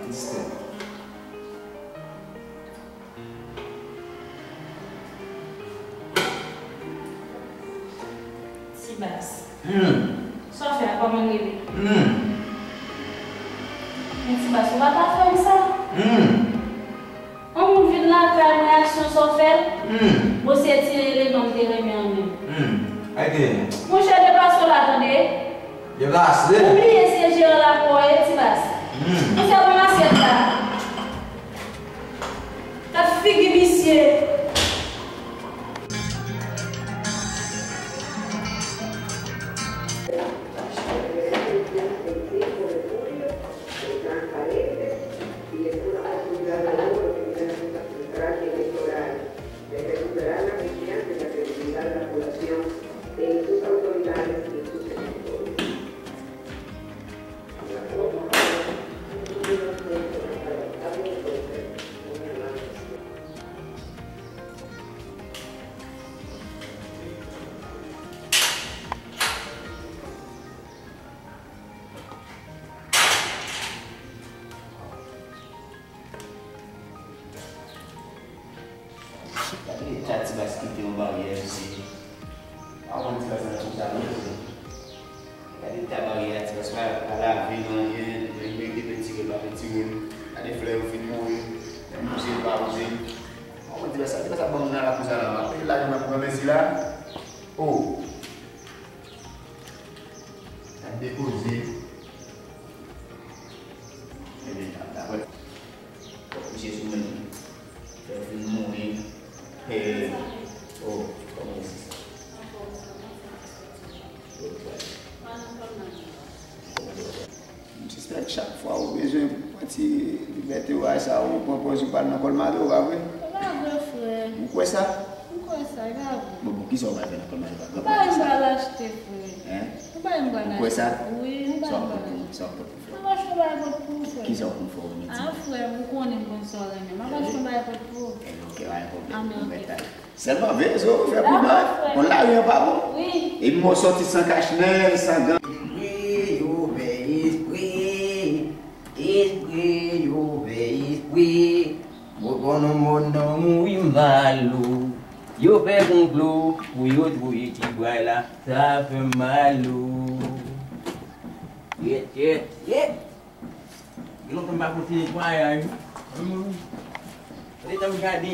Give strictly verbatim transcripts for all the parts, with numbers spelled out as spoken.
Ti Bas. Hmm. Sa w fè a, kòman l rele? Hmm. Men Ti Bas, ou pa ta fè m sa. Hmm. Yon moun vin lakay mwen, aksyon sa w fè l. Hmm. Bon, se ti eleman m te renmen an menm. Hmm. Ay, te. Monchè, deplase w la, tande. Deplase. Ou bliye se jeran lakay w ye, Ti Bas. Hmm. Ou fè mwen asyèt la. Gad figi misye. Transparentes y es una oportunidad de oro en plena época central electoral de recuperar la confianza y la credibilidad de la población en sus autoridades y sus electores. Gade eta Ti Bas kite yon baryè, mesye. Pa konn Ti Bas nan konsa non, mesye. Gade eta baryè a, Ti Bas pa, pa lave l anyen, li merite pentire, l pa pentire l. Gade flè yo fin mouri, menm wouze l pa wouze l. Pa konn Ti Bas sa, Ti Bas ap ban m nan lakou sa la, m ap peye lajan nan pou granmèsi la. Oh! Gade koze. Ebyen, daprè misye sou mwen, lè w fin mouri, e, oh, kòman w ye sista? Yo, w ale. Kòman w ye? M sispèk chak fwa ou bezwen pran ti libète w a sa, ou pran pòz ou pral nan kòl mare w, pa vre? E pa vre, frè. Ou kwè sa? M kwè sa, e pa vre. Bon, bon, kisa w pral fè nan kòl mare w a? M pa gen m pral achte, frè. Hein? M pa gen m pral achte. Ou kwè sa? Wi, m pa gen m pral achte. Sa w ap pot pou frè? M ap achte yon bagay pot pou ou, frè. Kisa w konn fè w menm? Ah, frè, ou konnen m konn sa w renmen. M ap achte yon bagay pot pou ou. Ebyen, ok, pa gen pwoblèm. Anben, ok. Sèlman veye zo w, fè prudan, hein. Konn lari an pa bon. Wi. Epi mwen sòti san kachnen, san gan. Espri, ouvè espri, espri, ouvè espri. Mwen konn on moun nan mouri mal ou. Yo fè konplo pou yo touye ti bway la, sa fè mal ou. Yèt, yèt, yèt. Gen lontan m pa kontinye netwayaj, wi. Hum. Gade tan m gade.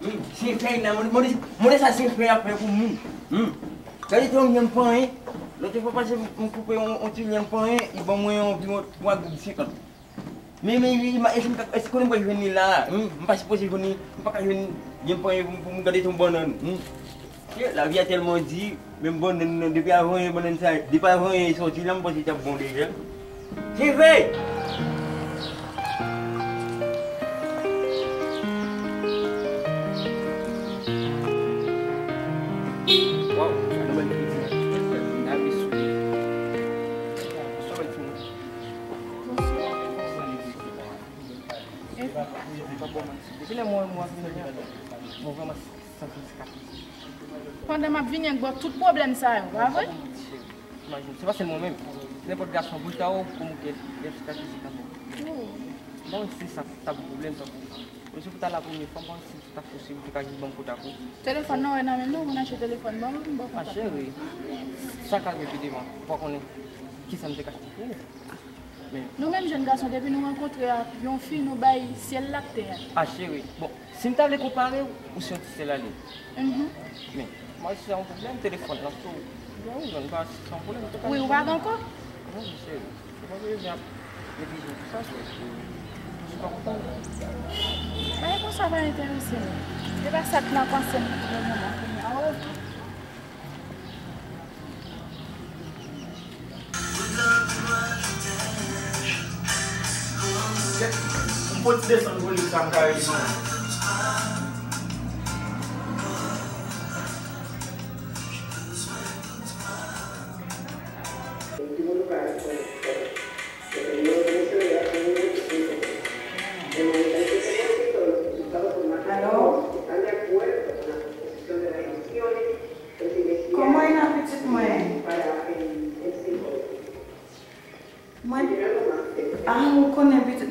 Hum. Chen fèy nan, mande, mande, mande sa chen fèy ap fè pou moun. Hum. Gade tan yon lyen m panyen. Lòt fwa pase m koupe yon, yon ti lyen m panyen, li ban mwen anviwon twa goud senkant. Men, men, men, men, èske m ka, èske konnen m pral jwenn li la? Hum. M pa sipoze jwenn li, m pa ka jwenn lyen m panyen pou, pou m gade tan bannann. Hum. Lavi a tèlman di, menm bannann nan, depi avanyè bannann sa, depi avanyè sòti la, m panse li t ap bon deja. Cheve! Waw, sa nou bèl piti. N ap eswite. Bonswa, bèl timoun. Depi lè mwen wè mwen ap vini a, mwen vrèman santi m sikatrise. Pandan m ap vini ak bò tout pwoblèm sa yo, pa vre? Imajine, se pa sèl mwen menm. Nenpòt gason, bouch ta ou, pou mouke, gen sikatrise kanmenm. Oh. Bon, si sa t ap pwoblèm, tankou, men si pou ta la premye fwa, m panse si ta posib, ou te ka jis ban m kontak ou. Telefòn nan, wè nan men nou, moun achte telefòn ban mwen, m ba w kontak. Ah, cheri, sa ka rive pi devan, ou pa konnen kisa m te ka achte pou ou. Men nou menm jèn gason, depi nou rankontre ak yon fi, nou bay syèl la ak tè a. Ah, cheri, bon, si m ta vle konpare w, ou se yon ti sèl ale. Mhm. Men, mwen, si se yon pwoblèm, telefòn nan sou. Bon, wi, non, pa, si se yon pwoblèm, ou te ka. Wi, ou pa gen ankò? Non, cheri, ou pa bezwen ap neglije tout sa, cheri. Ou pa konprann? Bagay konsa pa enterese m. Se pa sa k nan panse m pou le moman kounye a. M fò ti desann volim sa m ka rele non. Alo? Kòman ye nan pitit mwen? Mwen, ah, ou konnen pitit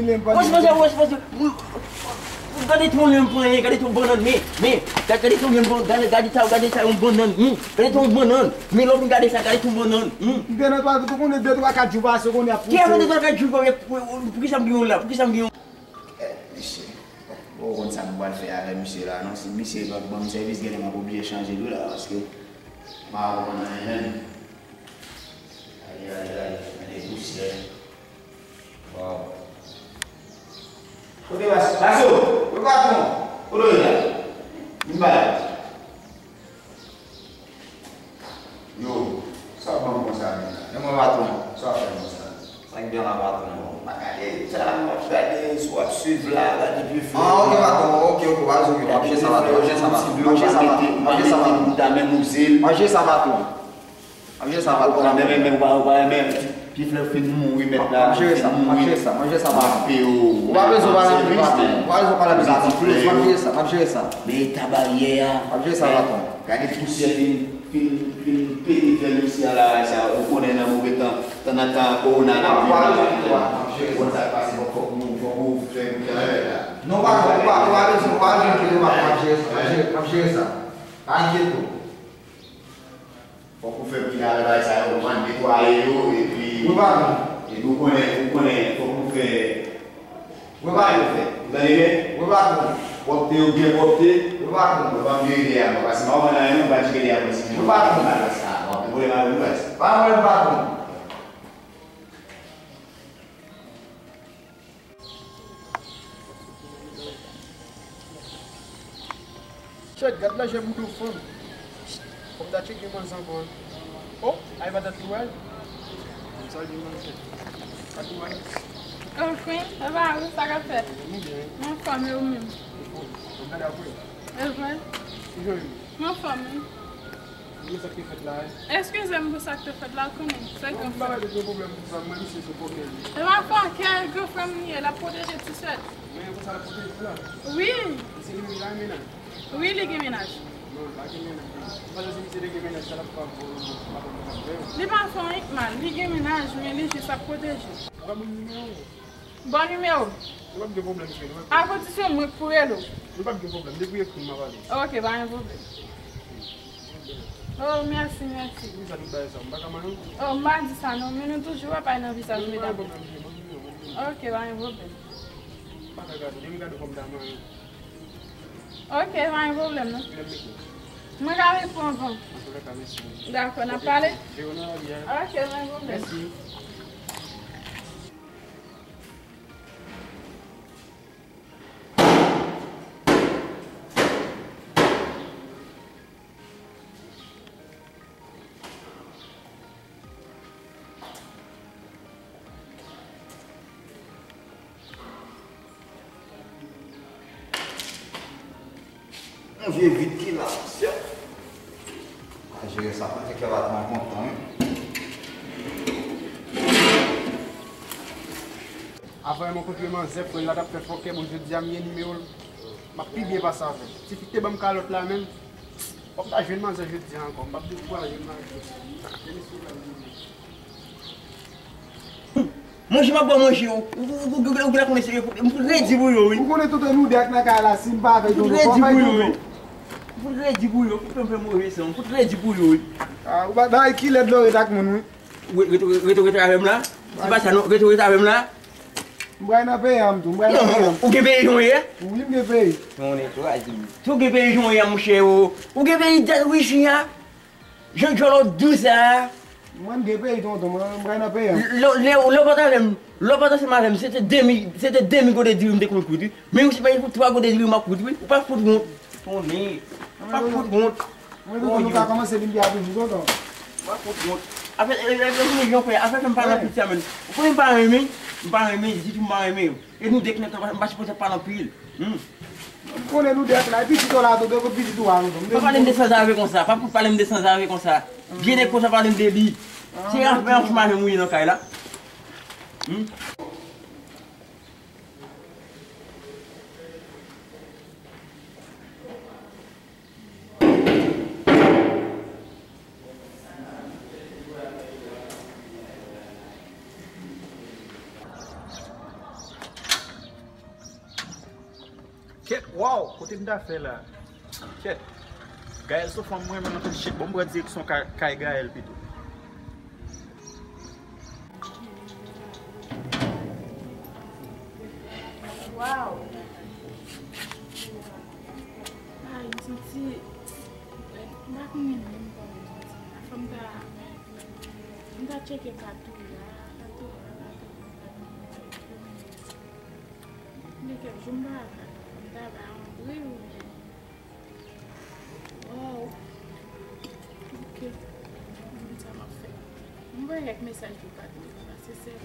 imilye m, pa di. Wòch, wòch, wòch, wòch. Gade ton lè m pran, gade ton bannann, men, men. Gade, gade ton lè m pran, gade, gade sa, gade sa, yon bannann, men. Gade ton bannann. Men lè w vin gade sa, gade ton bannann, men. M te nan twalèt, ou konnen de twa kat jou pase, konnen ap pouse. Ki ap de twa kat jou, pou, pou, pou ki sa m gen yon la, pou ki sa m gen yon. Eh, mesye, bon, ou konn sa m pral fè avè misye la, non? Si misye pa ban m sèvis, genlè m ap oblije chanje tou la, paske m pa konprann anyen menm. Ay, ay, ay, gade pousyè. Waw. Kote Baso? Baso! Wi, patwon! Kote w ye la? Vin ba la. Yo, sa w ban m konsa menm la? Men mwen, patwon. Sa w ap fè m konsa? Sa k gen la, patwon? Bon, m pa gade sa, m ap gade si w ap swiv la, gade pye flè. Ah, ok, patwon, ok, ok, w pa bezwen, w ap jere sa, patwon, w ap jere sa, patwon, w ap jere sa, patwon. W ap jere sa, patwon. W ap jere sa, patwon. M ap jere sa, patwon. Ou pa renmen, men ou pa, ou pa renmen. Pye flè fin mouri, mèt la, fin mouri. M ap jere sa, m ap jere sa, patwon. Ou pa bezwen pale anpil, patwon. Ou pa bezwen pale anpil, patwon. M ap jere sa, m ap jere sa. Men eta baryè a. M ap jere sa, patwon. Gade pousyè fin, fin, fin pete fè misye a la, sa, ou konnen nan move tan, tan nan tan kowona n ap viv la. Ou konn sa k pase, fòk, fòk nou, fòk nou fè bouke anlè la. Non, patwon, ou pa, ou pa bezwen, ou pa bezwen kite, patwon, m ap jere sa, m ap jere, m ap jere sa. Pa enkyete w. Fòk ou fè pi lare bagay sa yo, ou konprann, netwaye yo, epi. Wi, patwon. Epi ou konnen, ou konnen, fòk nou fè. Wi, patwon. Ou tande byen? Wi, patwon. Pwòpte yo byen pwòpte. Wi, patwon. Mwen pa m jere de a mwen, paske m pa konprann anyen, mwen pa jere de a mwen, si mwen. Wi, patwon. Sa, w ap gen pwoblèm avè m, baz. Pa pwoblèm, patwon. Chèt, gad lajè bouda fanm. Fò m ta tcheke manzè ankò. Oh, ay patat li wè. Sa l di manzè. Patat li wè. Queen, e pa ou, sa k ap fèt? Mwen byen. Mwen anfòm, e ou menm? Mwen gade apre. E vre? Ki jan ou ye? Mwen anfòm, wi. Mwen sa k te fèt la, e? Eskize m pou sa k te fèt la, ou konnen, se gran frè. Mwen pa gen pwoblèm pou sa, mwen misye se fòkè li. E pa fòkè, gran frè m li ye, l ap pwoteje ti sè l. Men konsa l ap pwoteje la? Wi. Misye li menm li pa gen mennaj? Wi, li gen mennaj. Non, li pa gen mennaj. Mwen panse si misye te gen mennaj, sa l ap fè a pou ou, ou pa konn sa l ap fè yo. Li pa fè anyen k mal, li gen mennaj, men li jis ap pwoteje. Ou ka ban m nimewo ou? Bon nimewo. Nou p ap gen pwoblèm, cheri. Nou p ap gen... A kondisyon mwen k pou rele w. Nou p ap gen pwoblèm. Depi w ekri m, m ap ale. Ok, pa gen pwoblèm. Oh, mèsi, mèsi. Poukisa tout bagay sa? M pa ka manyen w? Oh, m pa di sa non, men nou toujou ap pale nan vizaj medam yo. Non, pa gen pwoblèm, cheri. Ban m nimewo, ban m nimewo. Ok, pa gen pwoblèm. M pa ka gade w. Depi m gade w fò m ta manyen w. Ok, pa gen pwoblèm non. Kilè m mete w? Mwen ka mete w anvan. Antoulèka, mèsi. Dakò, n ap pale? Vero nan lari a. Ok, pa gen pwoblèm. Mèsi. Yon vye vid ki la, mesye. A jere sa, pa fè kè patwon an kontan, wi. Avan m rankontre manzè, frè l la t ap fè fòkè, bon, jodi a m gen nimewo l. M ap pi byen pase avè l. Tifi k te ban m kalòt la menm, fò m ta jwenn manzè jodi a ankò. M p ap dekouraje m nan rezo. Manje m ap ba w manje yo. Ou, ou, ou, ou, ou genlè konnen se, m fout redi pou yo, wi. Ou konnen tonton nou de ak nan kay la, si m pa avè yo, m fout redi pou yo, wi. M fout redi pou yo, fout fè m fè move san, m fout redi pou yo, wi. Ah, ou ba, bay ki lèd lò ret ak moun, wi. Rete, rete, rete avè m la. Se pa sa non, rete, rete avè m la. M pral nan peyi a m tou, m pral nan peyi a m. Non, ou gen peyi jan w ye a? Wi, m gen peyi. Non, netwaje. Si w gen peyi jan w ye a, monchè, o. Ou gen peyi dat wi, chien. Jan djòl ou dous sa a. Mwen, m gen peyi, tonton, mwen, m pral nan peyi a m. Lè, lè, lè w pa t avè m, lè w pa t ansanm avè m, se te demi, se te demi gode diri m te konn koud, wi. Men ou se pa pou twa gode diri m ap koud, wi. Ou pa fout wont. Konnen. Ou pa fout wont. Mwen, tonton, nou ka kòmanse vin pi apre jou, tonton. Ou pa fout wont. Afè, e, e, e, jan fè, afè fè m pa nan piti a, men. Ou konnen m pa renmen, m pa renmen, ditou m pa renmen yo. E nou de k nan tan, m pa sipoze ap pale anpil. Hmm. Ou konnen nou de k la, e pitit ou la, tonton, kot pitit ou a, tonton? Pa pale m de sanzave konsa, pa fout pale m de sanzave konsa. Vye nèg konsa pale m de li. Se afè ansanm avè m ou ye nan kay la. Hmm. Kèt, waw, kote m ta fè la? Kèt. Gaël se yon fanm mwen renmen anpil, shit. Bon, m pran direksyon kay, kay Gaël pito. Waw. Ay, m santi, m pa konnen menm kòman m santi. Fò m ta, m ta tcheke katou la, katou la, katou la, katou la. Gen kèk jou m pa, m ta ba antre oubyen. Waw. Ok. Mwen sa m ap fè. Mwen voye kèk mesaj pou Patrick la, se sèl.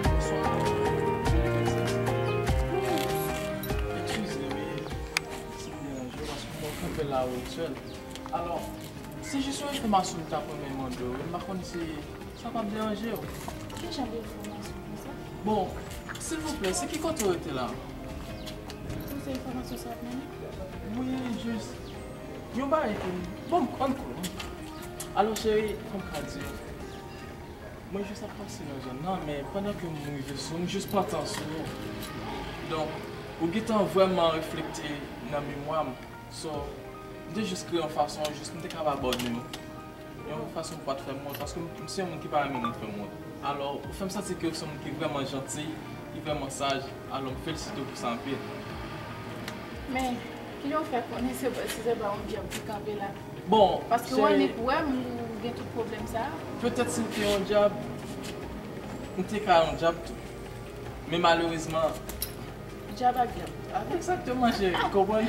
Bonswa. Eskize, wi, si m deranje w, paske mwen kanpe la, wi, sèl. Alò, se jis yon enfòmasyon m t ap renmen mande w, wi, m pa konn si Sa p ap deranje w? Ki jan de enfòmasyon konsa? Bon, silvouplè, se ki kote w rete la? Pou se enfòmasyon sa w ap mande? Wi, jis yon bagay ke m, bon, ann kou, ann kou. Alò, cheri, kòm m ka di w, mwen jis ap pase nan zòn nan, men pandan ke m rive sou ou, m jis pran tan sou ou. Donk, ou gentan vrèman reflekte nan memwa m. So, m te jis kreye yon fason, jis m te kapab abòne w. Yon fason pou pa t fè m wont, paske m, m se yon moun ki pa renmen moun fè m wont. Alò, ou fè m santi ke w se yon moun ki vrèman janti, ki vrèman saj, alò m felisite w pou sa anpil. Men, kijan w fè konnen se pa, si se pa yon djab ki kanpe la? Bon, paske w annik wè m, ou gen tout pwoblèm sa a. Petèt si l te yon djab, m te ka yon djab tou. Men malerezman, Djab ak djab. Egzakteman, cheri, konprann?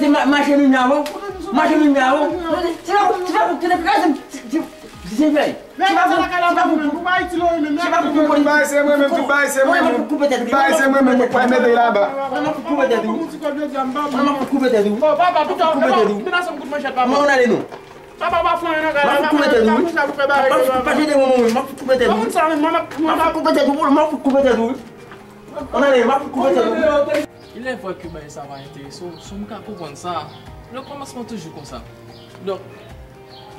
Se ma- mache minm la, wè. Mache minm la, wè. Se pa pou, se pa pou, se pa pou kraze m. Se, se, se fè. Se pa pou, se pa pou, se pa pou, pou politik. Tout bagay se mwen menm, tout bagay se mwen menm. Tout bagay se mwen menm, mwen pral mete laba. Mwen, mwen fout koupe tèt ou. Mwen, mwen fout koupe tèt ou. Mwen fout koupe tèt ou. Mwen, mwen ale non. Papa, pa fè anyen nan kay la. Mwen fout koupe tèt ou. Papa, pa jete mwen, mwen, mwen fout koupe tèt ou. Mwen fout koupe tèt ou, mwen fout koupe tèt ou. Mwen ale, mwen fout koupe tèt ou. Il est vrai que bagay sa va enterese w, so m ka konprann sa. Le kòmansman toujou konsa. Donk,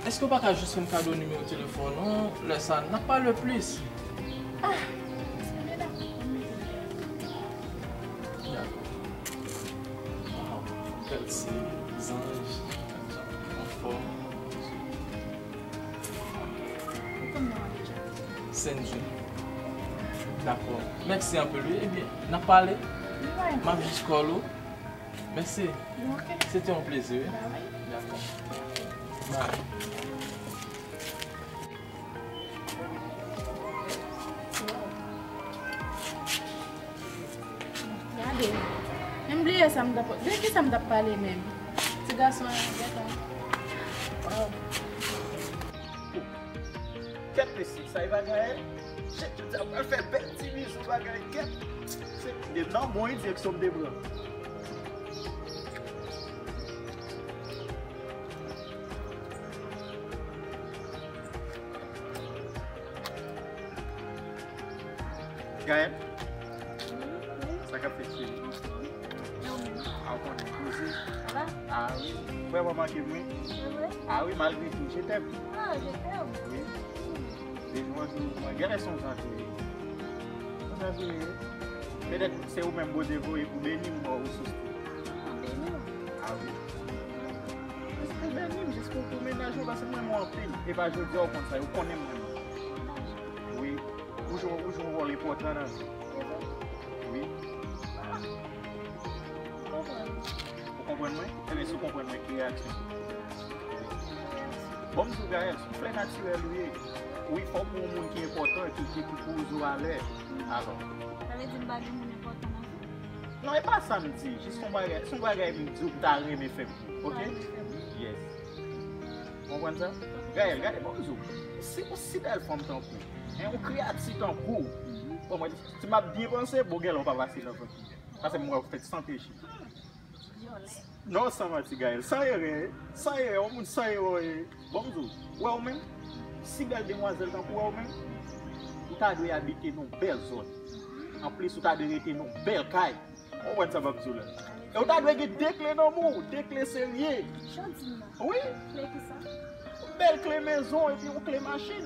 èske w pa ka jis fè m kado nimewo telefòn ou, lè sa n ap pale plis? Ah, ebyen dakò. Dakò. Waw, gad se zanj, anfòm. Ou konn non an deja. Sendjin. Dakò. Mèsi anpil, wi. Ebyen, n ap pale. M ap jis call ou. Mèsi. Se te yon plezi, wi. Dakò. Bye. Gade. Men m bliye sa m t ap, de ki sa m t ap pale menm? Ti gason an gentan. Waw. Kèt mesye, sa e bagay. Jodi a pral fè bèl ti bizou bagay kèt. Se de nan bon direksyon m te pran. Gaëlle? Wi, wi. Sa k ap fèt, cheri? Anfòm. E ou menm? A, ou konnen, poze. Sa va? A wi. Vrèman manke m, wi. Se vre? A wi, malgre tou, je t'aime. Ah, je t'aime. Wi. Depi mwen di w, mwen genlè se yon jan tou ye. Yon jan tou ye. Petèt se ou menm Bondye voye pou beni m, bò ou sou. Ah, beni w. A wi. Jis pou beni m, jis pou, pou mennaj mwen, paske m renmen w anpil. E pa jodi a ou konn sa, ou konnen m renmen w. Wi. Ou jwe, ou jwe yon wòl enpòtan nan vi m. Wi. Konprann. Ou konprann mwen? Ebyen, si w konprann mwen, ki reyaksyon? Bon, m di w, Gaëlle, se yon flè natirèl ou ye. Wi, fò w pou yon moun ki enpòtan, ki, ki, ki poze w alè. Alò. Sa vle di m pa gen moun enpòtan nan vi m? Non, e pa sa m di. Jis yon bagay, se yon bagay m di w m ta renmen fè pou ou, oke? Yes. Ou konprann sa? Gaëlle, gade, bon, m di w, si, yon si bèl fanm tankou w, en, yon kreyati tankou w, bon, mwen, si m ap byen panse, bon, genlè w pa pase nan fanm ki bèl. Paske m wè w fèt san peche. Non, san manti, Gaëlle. San erè, san erè, yon moun san erè w ye. Bon, m di w, wè ou menm, si bèl demwazèl tankou w, wè ou menm, ou ta dwe abite nan yon bèl zòn. Anplis, ou ta dwe rete nan yon bèl kay. Ou konprann sa m ap di w la? E ou ta dwe gen de kle nan men w, de kle serye. Jan w di m nan. Wi. Kle kisa? Bèl kle mezon, epi yon kle machin.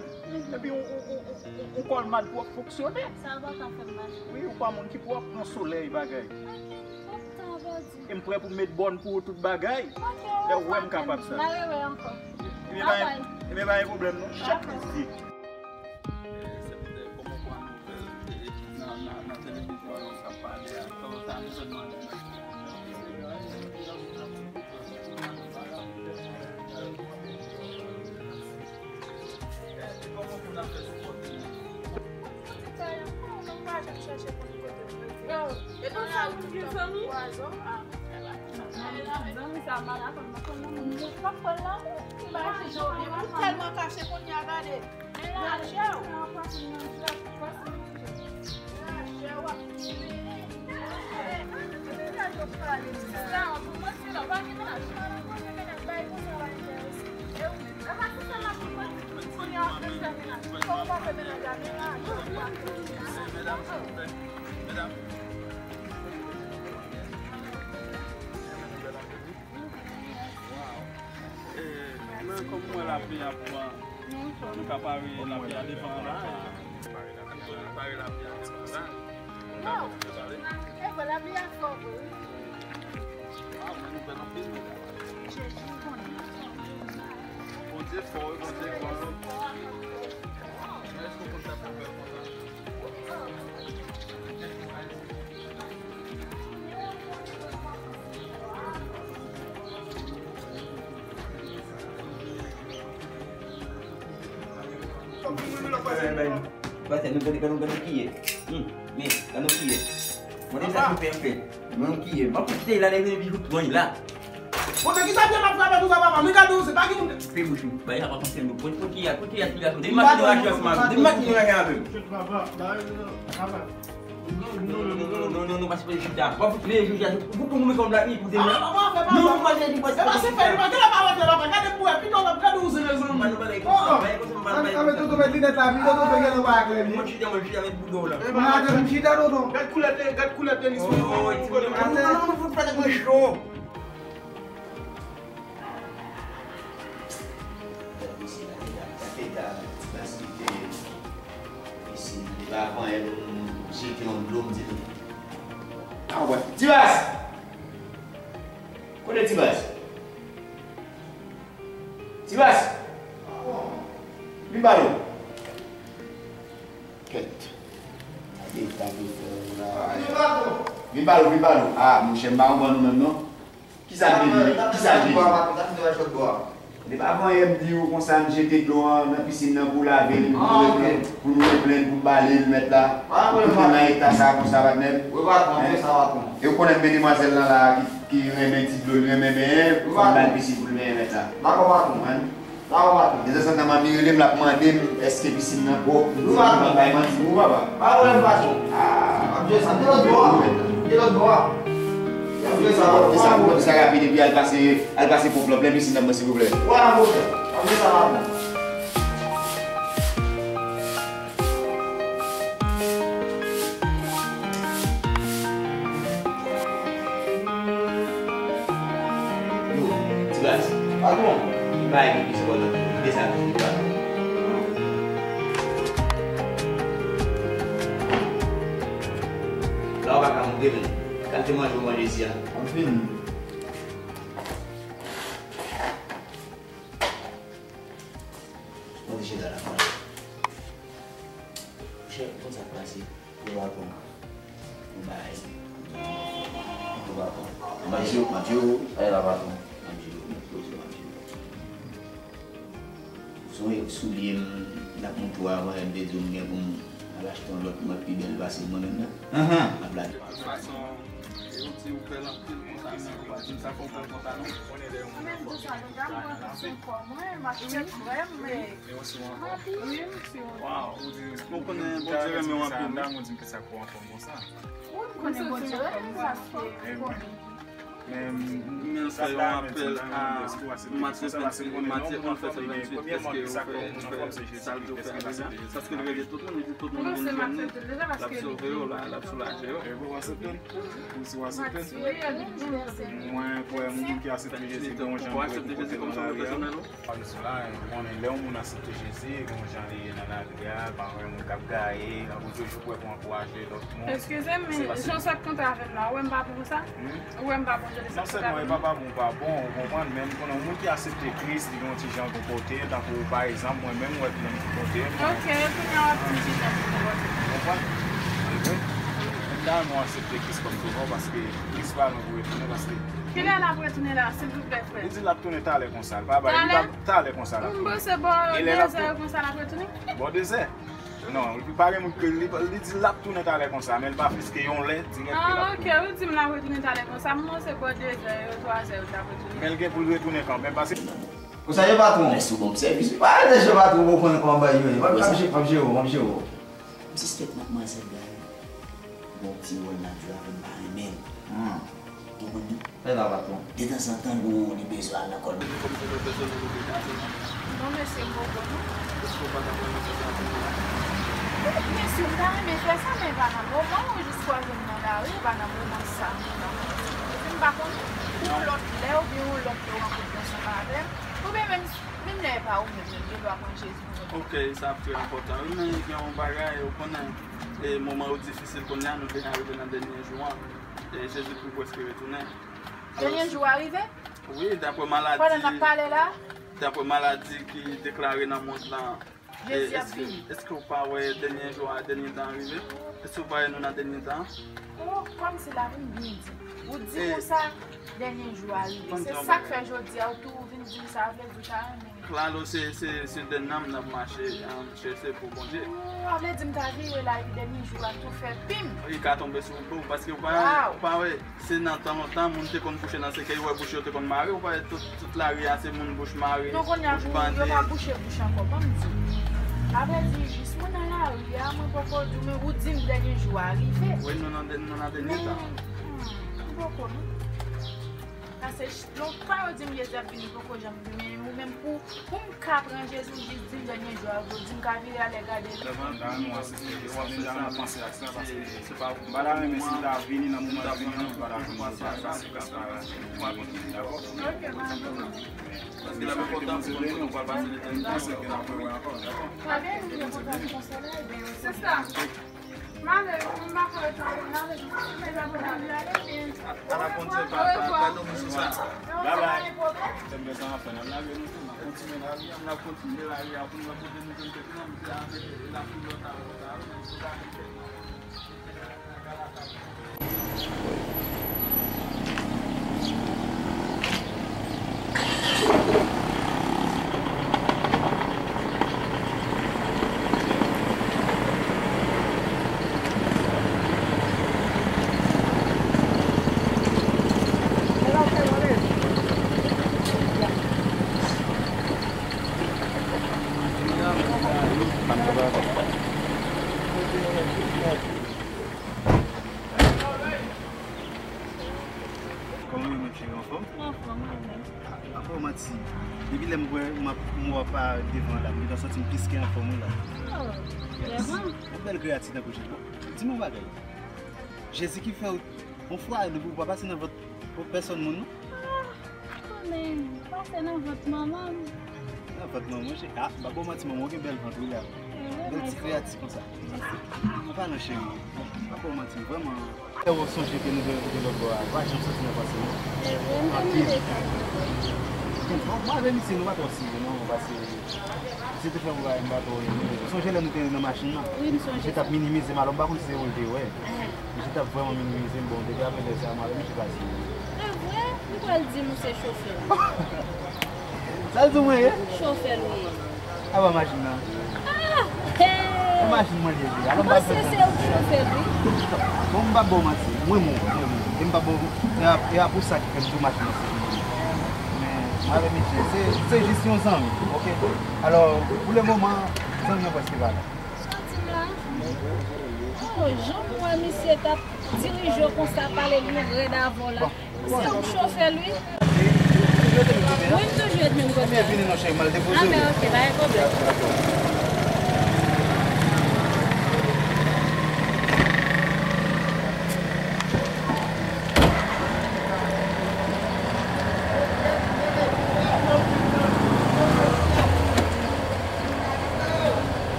Epi yon, yon, yon, yon, yon kòlmad pou w ap fonksyone. Sa yo pa ka fè m mache. Wi, ou pa moun ki pou ap pran solèy bagay. Ok, ok, sa w di. E m prè pou m met bòn pou ou tout bagay. Ok, lè w wè m kapab sa. N a rewè ankò. Ebyen, bye. Ebyen, pa gen pwoblèm non. Chak midi. Se poutèt kòman pran nouvèl nan, nan, nan televizyon yo k ap pale a. Sa, sa nou sèlman Ou tèlman kache kounye a, gade. Medam, medam. Wow. Eh, men kòm mwen lapli a pran, nou ka pare lapli a devan la. Pare lapli a devan la. Wow. E vre, lapli a fò vre, wi. Wow, men nou bèl anpil, medam. Jezi, Bondye fò. Bondye fò, wi, Bondye fò. Men èske w konn sa pou fè konsa? Pastè, nou gade, gade, gade kiye. Hmm, men, gade nou kiye. Mwen te sa pou fè, fè. Mwen kiye. Mwen pou kite la, nèg vin jouk mwen la. Bon, men kisa pye m ap frape konsa, papa? Men gade w, se pa ki moun. Fè bouch ou. Bay sa pa panse nou. Pran, pran kiye a, pran kiye a, kiye a. Depi maten nou rache ansanm avè m. Depi maten nou rache avè m. Non, non, non, non, non, non, pa sipoze chita. W ap fout leve jou a, fout pou moun kòm la, wi, koute mwen. Non, ou pa sipoze chita. E pa se fè, li pa gen la pa wè, papa. Gade pou wè, pito w ap gade ou se rezon. Mwen pa nan bagay konsa, bagay konsa, mwen pa nan bagay konsa. Toto met linèt la, pi toto gen nan bagay la. Mwen chita, mwen chita, met bouda w la. Mwen atè m chita, toto. Gad koulè te, gad koulè tenis mwen. Oh, ti moun. Atè. Non, non, non, fout pa te mwen cho. Gad pisin nan, gad eta, gad eta, ti bas kite pisin nan. Li pa pran yon, jete yon dlo, m di nou. A wè. Ti bas! Kote ti bas? Ti bas! Vin ba nou. Kèt. Gade eta nou fè la. Vin ba nou, vin ba nou. A, monchè, m pa konprann nou menm, non. Kisa l vle di? Kisa l vle di? Li pa vann anyen, m di w konsa, m jete dlo an nan pisin nan pou w lave l, pou nou replenn, pou nou replenn, pou m bale l, mèt la. Pou nou nan eta sa konsa, patnè m. Wi, patwon, fè sa, patwon. E w konnen m gen demwazèl lan la ki, ki renmen ti dlo, li renmen benyen, fò m ba l pisin pou l benyen, mèt la. Dakò, patwon. Konprann? Dakò, patwon. Dezansantan manmi rele m, l ap mande m èske pisin nan pwòp. Wi, patwon. M bay manti pou ou, papa. Pa pwoblèm, patwon. A. M ap jere sa. De lòt bò a. De lòt bò a. M ap jere sa, patwon. Fè sa pou mwen, fè sa rapid, epi al pase, al pase pwòp lan, plen pisin nan mwen, silvouplè. Wi, patwon. M ap jere sa, patwon. Yo, ti baz. Patwon. Ki bagay ki plis enpòtan pou ou? Kite sa pou ou, patwon. La ou pa ka montre m kalite manje ou manje isi a. Anpil. Mwen te chita la, mwen. Monchè, konn sa k pase? Yo, patwon. Yon bagay. Yo, patwon. M ap jere w, m ap jere w. Ay la, patwon. M ap jere w, m ap jere w, m ap jere w. Sou, soulye m, m t ap montre w avan yè, m te di w m gen pou m al achte yon lòt, mwen pi bèl pase mwen menm nan. Anhan. M ap lage. Fason, e yon ti ou bèl anpil konsa, men ou pa di m sa fè w bèl konsa, non. Ou menm di sa, deja m pran tout sou kò mwen, m achte krèm, men. Wi, m sou. Waw. Ou konnen Bondye renmen w anpil, wi. Ou di m ki sa k fè w anfòm konsa. Wi, m konnen Bondye renmen m, paske ou konnen. Men m fè yon apèl a Matye vennsenk, Matye onz, vèsè venntuit, èske ou fè, ou fè sa l di w fè a deja? Paske l rele tout moun, li di tout moun vin jwenn li, l ap sove yo, l ap soulaje yo. Ou si w aksepte l? Mwen kwè moun ki aksepte Jezi gen yon jan pou rete kote l nan lari a. Pale sou la, ou konnen lè yon moun aksepte Jezi, gen yon jan li ye nan lavi a, pa yon moun k ap gaye, l ap toujou prè pou ankouraje lòt moun. Eskize m, men jan sa k kontre avè m la, ou wè m pa bon konsa? Ou wè m pa bon Non sèlman e pa pa bon, pa bon, ou konprann, men m konnen yon moun ki aksepte Kris, li gen yon ti jan konpòte, tankou pa egzanp, mwen menm, m wè ki jan m konpòte m. Ok, kounye a w ap di m ki jan pou konpòte m. Ou konprann? Evre? M ta renmen w aksepte Kris kòm sovè w, paske Kris pa lwen pou retounen, paske Kilè l ap retounen la, silvouplè, frè? Li di l ap tounen talè konsa, l pa bay, li pa talè konsa l ap tounen. M panse bò dezè konsa l ap retounen. Bò dezè? Non, li pa gen moun ke li, li di l ap tounen talè konsa, men l pa fiske yon lè dirèk ke l ap tounen. Ah, ok, ou di m l ap retounen talè konsa, m panse bò dezè, twa zè yo t ap retounen. Men l gen pou l retounen kanmenm, paske Konsa ye patwon. Mèsi, ou ban m sèvis wi. Pa lèche patwon, ou konn kòman bagay yo ye. M ap, m ap je-, m ap jere w, m ap jere w. M sispèk madmwazèl la wi. Gon ti wòl nan djòl avè m, pa renmen l. Hmm. Ou konprann? Fè la, patwon. Detanzantan, li bezwen al nan kòl. Non, mesye, m poko, non. Èske w pa t ap renmen fè sa pou mwen? Wi, mesye, m ta renmen fè sa, men pa nan moman ou jis kwaze m nan lari, pa nan moman sa, non. Epi m pa konnen, pou yon lòt lè oubyen yon lòt lè w rankontre ansanm avè m, oubyen menm, menm lè e pa ou menm, menm, gen dwa pran Jezi pou mwen. Ok, sa ap trè enpòtan. Wi, men gen yon bagay, ou konnen, e, moman yo difisil kounye a, nou deja rive nan dènye jou an. E Jezi pou prèske retounen. Dènye jou a rive? Wi, daprè maladi, pandan n ap pale la? Daprè maladi ki deklare nan mond lan, Jezi ap vini. Èske w pa wè dènye jou a, dènye tan an rive? Èske w pa wè nou nan dènye tan? Oh, kòmsi la vin byen di. Ou di konsa, dènye jou a rive. Se sa k fè jodi a, ou tou vin di m sa, vle di w ta renmen. Klalo, se, se, se de nanm n ap mache, an, chèche pou Bondye. Oh, sa vle di m ta vire la epi dènye jou a tou fè pim. Li ka tonbe sou do w, paske w pa, ou pa wè. Se nan tan lontan, moun te konn kouche nan sèkèy, ou wè bouch yo te konn mare, ou pa wè tout, tout lari a, se moun bouch mare, bouch bande. Yo pa bouche bouch ankò, ban m di w. Avrèdi, jis mwen nan lari a, mwen poko di w, men ou di m dènye jou a rive. Wi, nou nan dè-, nou nan dènye tan. Men, hmm, m poko, non. Paske ch-, lontan yo di m Jezi ap vini, poko janm vini, men ou menm pou Pou m ka pran Jezi, ou jis di m dènye jou a, ou di m ka vire alè gade l. M pa ta renmen si l ta vini nan moman l vini an, m pa ta jwenn li, m pa ta jwenn li, m pa ta jwenn li. Dakò? Paske l ap enpòtan pou konn kote w pral pase letanite. Sista. Ala Bondye, pa, pa, pa domi sou sa. Bye bye. Tèm de sa, anfen, n ap lage nou tou, n ap kontinye lari a, n ap kontinye lari a pou nou wè kote nou jwenn tèt nou, nou te avèk la foul lòt avè sa, men sou lari tèt nou. Kòman w ye, mon cheri, anfòm? Anfòm, mwen menm. A, pa fè w manti. Depi lè m wè, m ap, m wè w pa devan la, m gentan santi m plis ke anfòm wi la. Oh, vrèman? Yon bèl kreyati tankou Jezi. Di m yon bagay. Jezi ki fè w, yon fwa, depi w pa pase nan vant pèsòn moun, non? Ah, konnen, pase nan vant manman m. Nan vant manman w, cheri. A, m pa ba w manti, manman w gen bèl vant wi la. Bèl ti kreyati konsa. An palan cheri, m pa ba w manti, vrèman. Lè w sonje ke nou te rive lòt bò a, ou pa janm santi w nan panse non. Anpil. Bon, mwen avè misye, nou pa twò serye non, paske misye te fè yon bagay m pa twò renmen. Ou sonje lè nou te nan machin nan? Wi, m sonje. Misye t ap minimize m, alò m pa konn si se ou l te wè. Misye t ap vrèman minimize m, bon, depi apre lè sa a, m avè misye pa serye. Se vre? M kwè l di m ou se chofè l. Sa l di w mwen ye? Chofè l ou ye. Apa machin nan? Ah! Hey! Se machin mwen li ye, wi. Alò m pa fè sa. Se ou k chofè l, wi. Bon, m p ap ba w manti. Mwen menm, mwen menm. E m p ap ba w, e a, e a pou sa ki fè m di w machin nan se pou mwen. Men, m avè misye, se, se jis yon zanmi, oke? Alò, pou le moman, zanmi an prèske pa la. Sa w di m la? Oh, jan m wè misye t ap dirije w konsa, pale l yon rèd avè w la. Se ou k chofè l, wi. Wi, m toujou ret menm kote a. Byenvini non, cheri, m al depoze w. Ah, ben, ok, pa gen pwoblèm.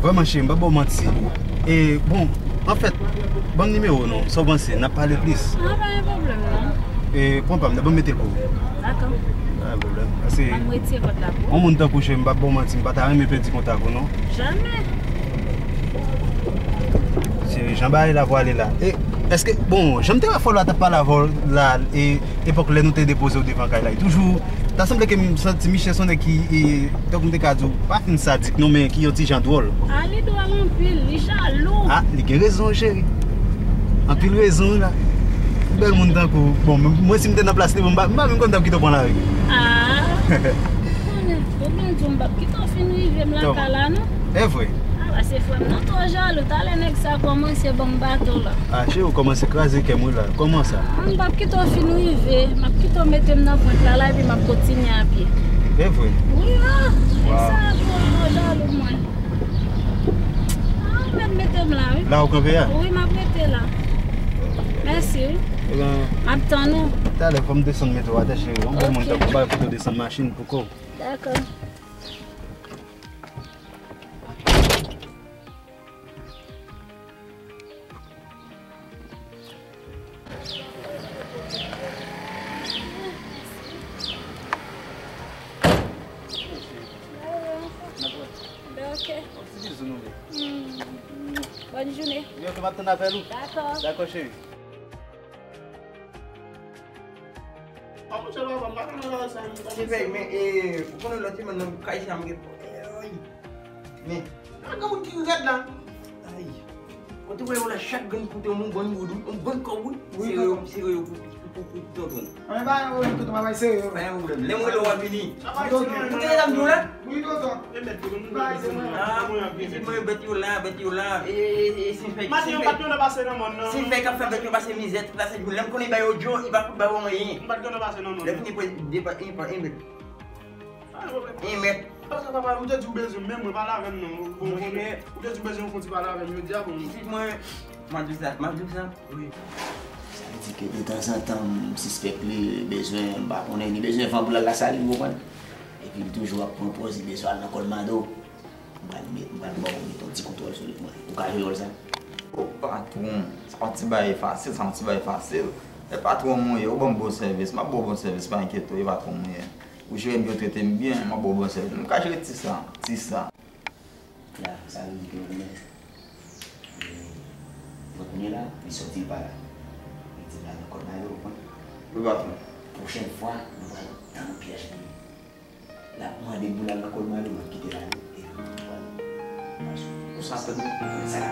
Vrèman, cheri, m pa ba w manti. E, bon, Anfèt, ban m nimewo w non, sa w panse, n ap pale plis. Ah, pa gen pwoblèm non. E, pran pa m, ban m mete l pou ou. Dakò. Pa gen pwoblèm. Paske, ban m retire kòd la pou ou. Yon moun tankou w, cheri, m p ap ba w manti, m pa ta renmen pèdi kontak ou non. Jamè. Cheri, jan bagay la pwale la. E, èske, bon, jan m te wè fò la t ap pale avè w la, e, epòk lè nou te depoze w devan kay la, e toujou, ta sanble ke m santi Michel se yon nèg ki, e, tankou m te ka di w, pa fin sadik non, men ki yon ti jan dwòl. Ah, li dwòl anpil, li jalou. Ah, li gen rezon, cheri. Anpil rezon, wi, la. Bèl moun tankou w. Bon, mwen, si m te nan plas li, bon, m pa, m pa menm konn m t ap kite w pran lari. Ah, konnen, ou byen di w, m p ap kite w fin rive m lakay la, non. E vre. Ah, pase frè m nan twò jalou. Talè nèg sa kòmanse ban m bato la. Ah, cheri, ou kòmanse kraze kè m, wi, la. Kòman sa? Ah, m p ap kite w fin rive. M ap kite w mete m nan pwent la, la, epi m ap kontinye a pye. E vre? Wi, ah, nèg sa twò jalou mwen. Ah, ou mèt mete m la, wi. La ou kanpe a? Wi, m ap rete la. Mèsi, wi. Ebyen, m ap tann ou. Talè, fò m desann mete w atè, cheri. Yon bon moun tankou w, m pa kite w desann machin pou kò w. Dakò. Ben, ok. Hmm. Bòn jounen. Yo, m ap tann apèl ou. Dakò. Dakò, cheri. Ti fèy, men, e, ou konnen lòt semèn nan kay sa m gen pwoblèm. Men, nan granmoun ki rèd la. Ay. Kote wè yo la chak grenn kote yon bon goud, yon bon kòb, wi. Wi, sere yo, sere yo pou, pou, pou, pou tonton. Mwen pa yon tonton, pa bay sere yo. Pa yon pwoblèm. Lè m rele w, w ap vini. Ou tande sa m di w la? Wi, tonton. E mèt yo, nou bay se mwen. Ah, pitit mwen, bèt yo la, bèt yo la. E, e, e, si m fè, si m fè, si m fè k ap fè bèt yo pase mizè tout la sèt jou. Lè m konnen ba yo djo, li pa fout ba yo anyen. M pa t konn pase nan mòn. Lè fini pou depa, e, pa, e, mèt. Pa gen pwoblèm. E, mèt. Pase papa, m te di w bezwen m, men mwen pale avè m non. Bon, bon, men ou te di w bezwen yon konti pale avè m, jodi a, bon. Pitit mwen, m ap di w sa, m ap di w sa. Wi. Sa vle di ke detanzantan, m sispèk li bezwen, m pa konnen, li bezwen van pou l al Lasalin, ou konprann? Epi li toujou ap pran pòz li bezwen al nan Kòlmado. M pral met, m pral ba w met yon ti kontwòl sou li pou mwen. Ou ka jere wòl sa? O patwon, se pa yon ti bagay fasil, se pa yon ti bagay fasil. E patwon mwen ye, ou ban m bon sèvis, m ap ba w bon sèvis, pa enkyete w, e patwon mwen ye. Ou jere m byen, ou trete m byen, m ap ba w bon sèvis. M ka jere ti sa, ti sa. La, sa vle di ke ou konnen. E, mwen kounye la, li sòti, li pa la. Li di m l al nan Kòlmado, ou konprann? Wi, patwon. Pwochèn fwa, nou pral tann pyèj li. L ap mande m pou l al nan Kòlmado, m ap kite l ale, epi m pral pase. Ou sa tande? Sa.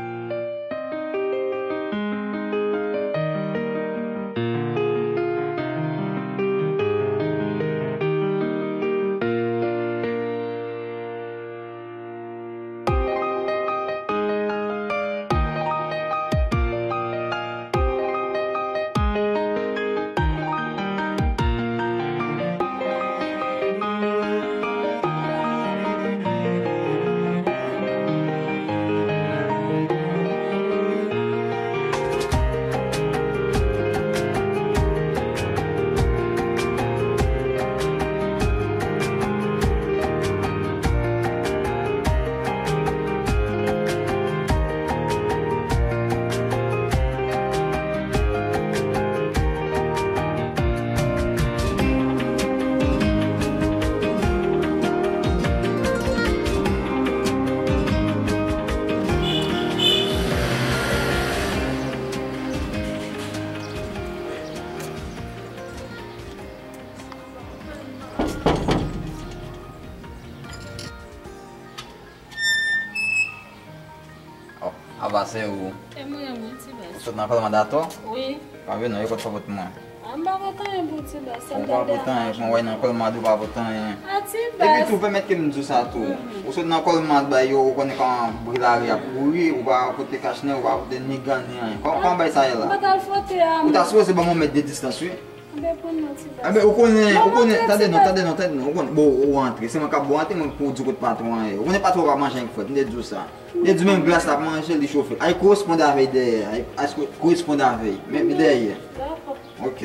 Oh, aba se ou. E mwen menm, wi, Ti Bas. Ou sot nan Kòlmad atò? Wi. Pa vle non, e kot fò pot mwen. A, m pa pot anyen pou Ti Bas, sa m ta fè a. Ou pa pot anyen, jan w wè nan Kòlmad ou pa pot anyen. A, Ti Bas. Epi tou, pèmèt ke m di w sa tou. Mhm. Ou sot nan Kòlmad, bay yo, ou konnen kòman bri lari ap kouri, ou pa pote kach nen, ou pa pote ni gan, ni anyen. Kò-, kòman bay sa ye la? M pa t al fwote a, mwen. Ou ta sipoze ban m yon mèt de distans, wi. Anben, pran non, Ti Bas. Anben, ou konnen, ou konnen, tande non, tande non, tande non, ou konnen, bon, ou antre, se mwen k ap ba w antre, mwen pou w di kot patwon an ye. Ou konnen patwon pa manje anyen k frèt, m te di w sa. M te di menm glas l ap manje, li chofe. Al koresponn avè y dèyè, al, al koresponn avè y, men dèyè. Dakò. Ok.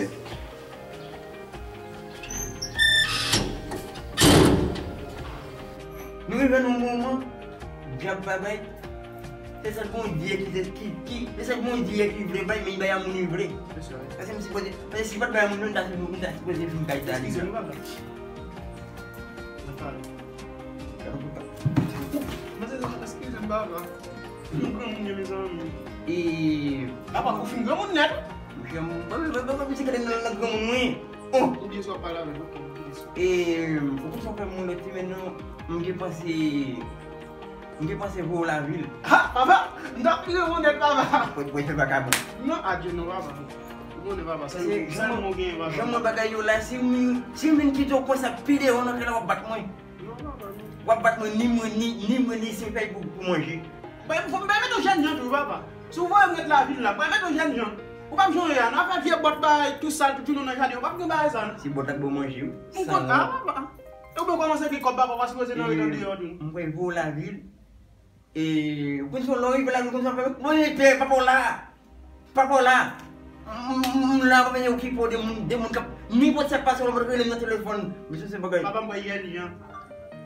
Nou rive nan yon moman, dyab pa bay. Se sèl Bondye ki, ki, ki, se sèl Bondye ki vle bay, men li bay a moun li vle. Paske m sipoze, paske si pa t bay a moun, m ta, m ta sipoze fin kay sa deja. Eskize m, papa. Mwen se, eskize m, papa. M granmoun ye, mezanmi. E papa, ou fin granmoun nèt. Monchè, m, m, m, m, m, m, m, m, granmoun mwen. Oh! Oubyen sa w pale avè l, ok, oubyen sa. E, ou konn sa w fè mwen lòt semèn nan, m te panse, m te panse voye w lavil. Ha, papa! M t ap kriye w nèt, papa! Pwè, pwè, se vakabon. Non, adye non, papa. Ou konnen, papa, se, se, se, jan mwen genyen, papa. Jan mwen bagay yo la, si m, si m vin kite w konsa, pi devan nan kay la, w ap bat mwen. Non, papa, non. W ap bat mwen, ni mwen, ni, ni mwen, ni se fèy pou, pou manje. Bay, fò m bay mete w jèn jan tou, papa. Si w voye m ret lavil la, bay mete w jèn jan. Ou p ap jan w ye a, nan afè vye bòt bagay, tou sal, tou tounen nan jaden, ou p ap gen bagay sa, non. Se bòt la k ba w manje, wi. M konn, a, papa. E ou menm kòman se gen kòb, papa, w pa sipoze nan ret andeyò tou. M kwè voye w lavil. E, ou konn se yon lè w rive lavil konsa, papa, mwen rete, papa w la. Papa w la. M, m, m la, papa, okipe w de moun, de moun k ap, nenpòt sa k pase w la, mwen rele m nan telefòn. Mesye, se bagay. Papa m wè yè li an.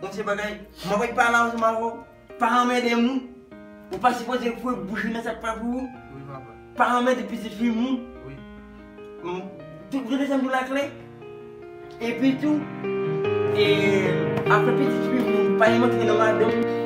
Bon, se bagay. Mwen pa pale ansanm avè w. Pa anmède moun. Ou pa sipoze foure bouch ou nan sa k pa pou ou. Wi, papa. Pa anmède pitit fi moun. Wi. Mm, tout, tout sa m di w la klè. Epi tou, e, apre pitit fi moun, pa janm antre nan madanm.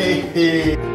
Hey, hey.